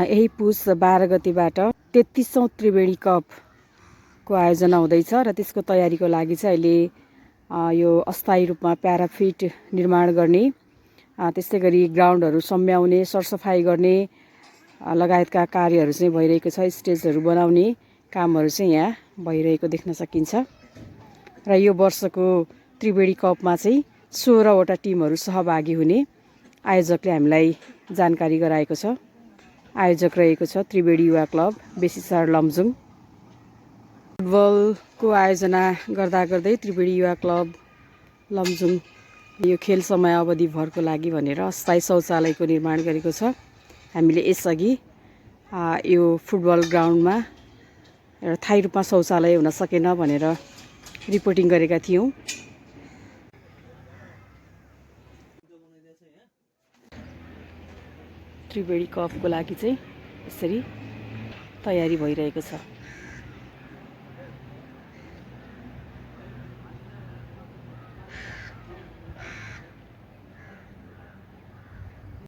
यही पुस 12 गतेबाट 33औं त्रिवेणी कपको आयोजना हुँदैछ र त्यसको तयारीको लागि चाहिँ अहिले यो अस्थायी रूपमा प्याराफिट निर्माण गर्ने, त्यस्तै गरी ग्राउन्डहरू सम्याउने, सरसफाई गर्ने लगायतका कार्यहरू चाहिँ भइरहेको छ। स्टेजहरू बनाउने कामहरू चाहिँ यहाँ भइरहेको देख्न सकिन्छ। र यो वर्षको त्रिवेणी कपमा चाहिँ 16वटा टिमहरू सहभागी हुने आयोजकले हामीलाई जानकारी गराएको छ। आयोजक रहेको छ त्रिवेणी युवा क्लब बेसीसार लमजुङ। फुटबलको आयोजना गर्दा गर्दै त्रिवेणी युवा क्लब लमजुङ यो खेल समय अवधिभरको लागि भनेर अस्थायी शौचालयको निर्माण गरेको छ। हामीले यसअघि यो फुटबल ग्राउन्डमा एउटा स्थायी रूपमा शौचालय हुन सकेन भनेर रिपोर्टिङ गरेका थियौँ। त्रिवेणी कपको लागि चाहिँ यसरी तयारी भइरहेको छ।